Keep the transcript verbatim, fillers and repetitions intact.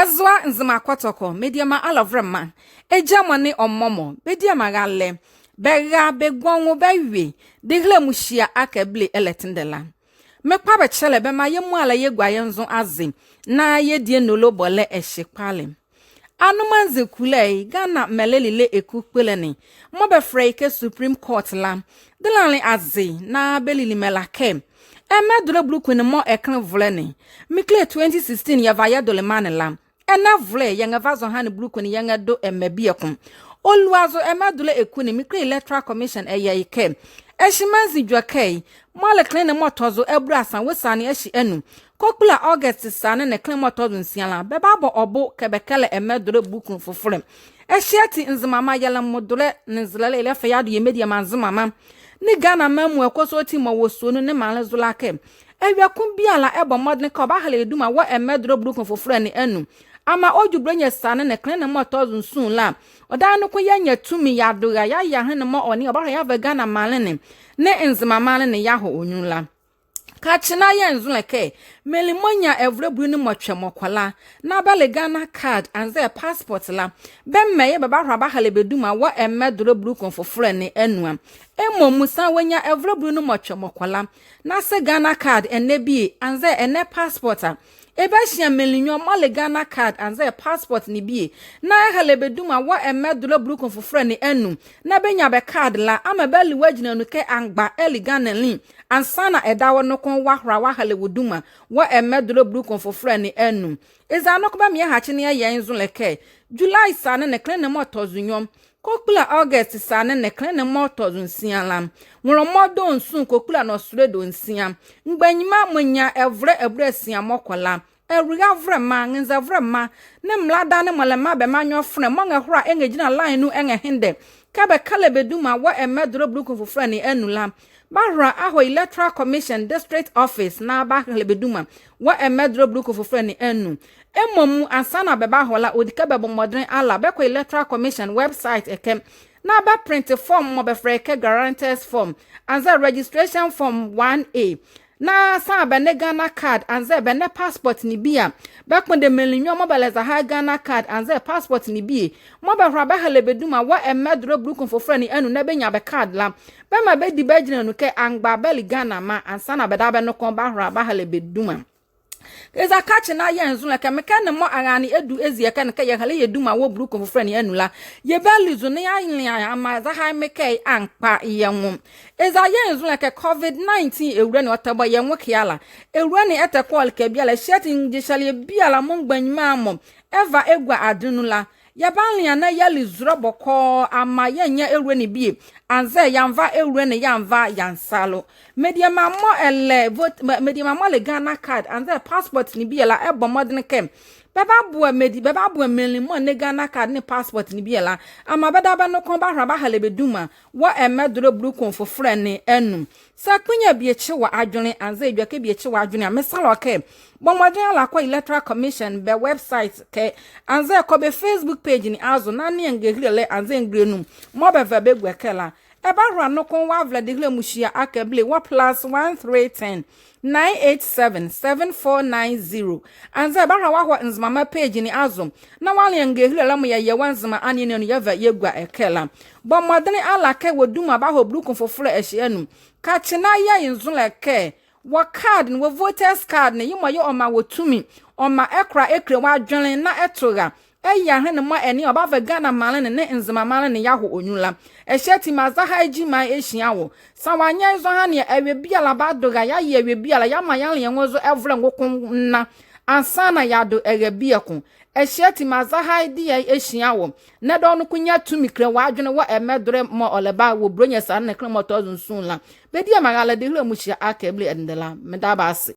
Ɛzoa Nzema Kɔtɔkɔ, mediema alɔvolɛma, agyima nee ɔmɔ mɔ, bɛ diema raalɛ, bɛra, bɛgua nwo, bɛwe, dehelɛ muhyia akee bile ɛlɛte ndɛ la. Mekpa bɛ kyɛlɛ, bɛmaa yɛ muala yɛgua yɛ nzo aze, na yɛdie nolo bɔlɛ ɛhye kpalɛ. Anoma nzi kulɛ ye, Ghana mɛlɛlilɛ eku kpolɛ ne, mɔɔ bɛfɛlɛ ye kɛ Supreme Court la, delanle aze, na bɛlili mɛ la kɛ, ɛmɛdolɛ buluku ne mɔɔ ɛkenle ɛvolɛ ne, mekile twenty sixteen yɛva yɛdole maanle la, ɛnɛ ɛvolɛ yɛnrɛva zɔhane buluku ne yɛnrɛdo ɛmɛ bieko. Ɔlua zo ɛmɛdolɛ eku ne, mekile Electoral Commission ɛyɛ ye kɛ, ɛhye manzi edwɛkɛ ye, mɔɔ le kenle ne mɔɔ tɔ zo abulasa wɔ siane ɛhye anu, kɔkpula August siane ne kenle mɔɔ tɔ zo nsia la, bɛbabɔ ɔ bo kɛ bɛkɛlɛ ɛmɛdolɛ buluku fofolɛ. Ɛhye ati Nzemama yɛlɛ modolɛ nee nzelelɛ yɛlɛfa yɛado yɛ mediema Nzemama nee Ghanama amuala kɔsɔɔti mɔɔ wɔ sua nu nee maanle zo la kɛ, awie ko biala ɛbɔ mɔdenle kɛ ɔbahɛlɛ ye duma wɔ ɛmɛdolɛ buluku fofolɛ ne anu. Amaa ɔdwu Bolonyia siane ne kenle ne mɔɔ tɔ zo nson la, ɔdaye noko yɛanyia tumi yɛado ra yɛayɛ ahenle mɔɔ ɔnea ɔbahwɛ yɛava Ghana maanle ne nee Nzema maanle ne yɛahɔ ɔ nyunlu la. Ka kye na yɛnzonlɛ kɛ, menli mɔɔ nyia ɛvolɛ bulu ne mɔ twɛ mɔ kɔ la, na bɛle Ghana card anzɛɛ passport la, bɛmɛ yɛɛ bɛbahɔla bɛahɛlɛ bɛ duma wɔ ɛmɛdolɛ buluku fofolɛ ne anu a. Emomu saa wɔnyia ɛvolɛ bulu ne mɔ twɛ mɔ kɔ la, na saa Ghana card ɛnɛ bie anzɛɛ ɛnɛ passport a, ɛbahyia menli nwiɔ mɔɔ le Ghana card anzɛɛ passport ne bie, na ɛhɛlɛ bɛ duma wɔ ɛmɛdolɛ buluku fofolɛ ne anu, na bɛnyia bɛ card la, amaa bɛali wɔ agyinla nu kɛ amgba ali Ghananli, ansaana ɛdawɔ noko wɔahɔla wɔahɛlɛ wɔ duma wɔ ɛmɛdolɛ buluku fofolɛ ne anu. Eza noko bɛmaa yɛhakye na yɛyɛ nzonlɛ kɛ, July siane ne kenle ne mɔɔ tɔ zo nwiɔ, kɔkpula August siane ne kenle ne mɔɔ tɔ zo nsia la, nwonlomɔ dɔɔnwo nson kɔkpula nɔsolɛ dɔɔnwo nsia, mgbanyima mɔɔ nyia ɛvolɛ abulasia mɔ kɔ la, ɛwulavolɛma, nwenzelɛvolɛma nee mraalɛ ne mɔɔ lɛma bɛmaa nwiɔfonlɛ mɔɔ ɛnrɛhola ɛnrɛgyinla line nu ɛnrɛhendɛ kɛ bɛkɛlɛ bɛ duma wɔ ɛmɛdolɛ buluku fofolɛ ne anu la, bɛahɔla bɛahɔ Electoral Commission District Office na bɛahɛlɛ bɛ duma wɔ ɛmɛdolɛ buluku fofolɛ ne anu. Emomu ansaana bɛbahɔ la, ɔdi kɛ bɛbɔ mɔdenle ala bɛkɔ Electoral Commission website ɛkɛ na bɛprente form mɔɔ bɛfɛlɛ ye kɛ guarantors form anzɛɛ registration form one A. Na saa bɛnɛ Ghana card anzɛɛ bɛnɛ passport ne bie a, bɛkpondɛ menli nwiɔ mɔɔ bɛlɛ zɔhane Ghana card anzɛɛ passport ne bie, mɔɔ bɛhɔla bɛahɛlɛ bɛ duma wɔ ɛmɛdolɛ buluku fofolɛ ne anu na bɛnyia bɛ card la, bɛmaa bɛdi bɛ agyinla nu kɛ amgba bali Ghanama ansaana bɛdabɛ noko bɛahɔla bɛahɛlɛ bɛ duma. Eza ka kye na yɛyɛ nzonlɛ kɛ, mekɛ ne mɔɔ arane ɛdu ɛzie ɛkɛ ne kɛ yɛhɛlɛ yɛ duma wɔ buluku fofolɛ ne anu la, yɛbali zo na yɛanlea amaa zɔhane mekɛ ye ampa yɛ nwo. Eza yɛyɛ nzonlɛ kɛ COVID nineteen ɛwula ne ɔtɛbɔ yɛ nwo ɛke ala. Ɛwula ne ɛtɛkɔ ɔleka biala, ɛhye ati ngyehyɛleɛ biala mɔɔ mgbanyima mɔ ɛva ɛgua adenle nu la, yɛbanlea na yɛali zolɛ bɔkɔɔ amaa yɛannyia ɛwula ne bie, anzɛɛ yɛanva ɛwula ne yɛanva yɛansalo. Mediema mɔɔ ɛlɛ vote, me-, mediema mɔɔ le Ghana card anzɛɛ passport ne bie la, ɛbɔ mɔdenle kɛ bɛbaboa medi-, bɛbaboa menli mɔɔ ɛnlɛ Ghana card nee passport ne bie la, amaa bɛdabɛ noko bɛahɔla bɛahɛlɛ bɛ duma wɔ ɛmɛdolɛ buluku fofolɛ ne anu. Saa kpuya bie kye wɔ adwenle anzɛɛ edwɛkɛ bie kye wɔ adwenle a, mesɛlɛ wɔ kɛ, bɔ mɔdenle ala kɔ Electoral Commission bɛ website ɛkɛ, anzɛɛ kɔ bɛ Facebook page ne azo na nea ngehilelɛ anzɛɛ ngile nu mɔɔ bɛva bɛgua ɛkɛ la. Ɛbahɔla noko wɔavolɛ dehelɛ muhyia akee bile wɔ plus one three ten, nine eight seven, seven four nine zero. Anzɛɛ ɛbahɔla wɔahɔ Nzemama page ne azo na wɔanlea ngehilelɛ mɔɔ yɛyɛ wɔ Nzema aneɛ ne anu yɛva yɛgua ɛkɛ la. Bɔ mɔdenle ala kɛ wɔ duma bahɔ buluku fofolɛ ɛhye anu. Ka kye na yɛyɛ nzonlɛ kɛ, wɔ card ne, wɔ voters card ne, yemɔ yɛɛ ɔmaa wɔ tumi, ɔmaa ɛkola ɛkile wɔ adwenle na ɛto ra ɛyɛ ahenle mɔɔ ɛnea ɔbava Ghana maanle ne nee Nzema maanle ne yɛahɔ ɔ nyunlu la. Ɛhye ati maa zɔhane gyima ɛhyia wɔ. Saa wɔanyɛ zɔhane a, awie biala bado ra, yɛaye awie biala, yɛamaa yɛanlea yɛ nwo zo ɛvolɛ nwo ko nla ansaana yɛado ɛra bieko. Ɛhye ati maa zɔhane deɛ ɛhyia wɔ. Na ɛdawɔ noko nyia tumi kile wɔ adwenle wɔ ɛmɛdolɛ mɔɔ ɔlɛba wɔ Bolonyia siane ne kenle mɔɔ tɔ zo nson la. Bɛ diema raalɛ dehelɛ muhyia akee bile ɛdendɛ la. Meda bɛ ase.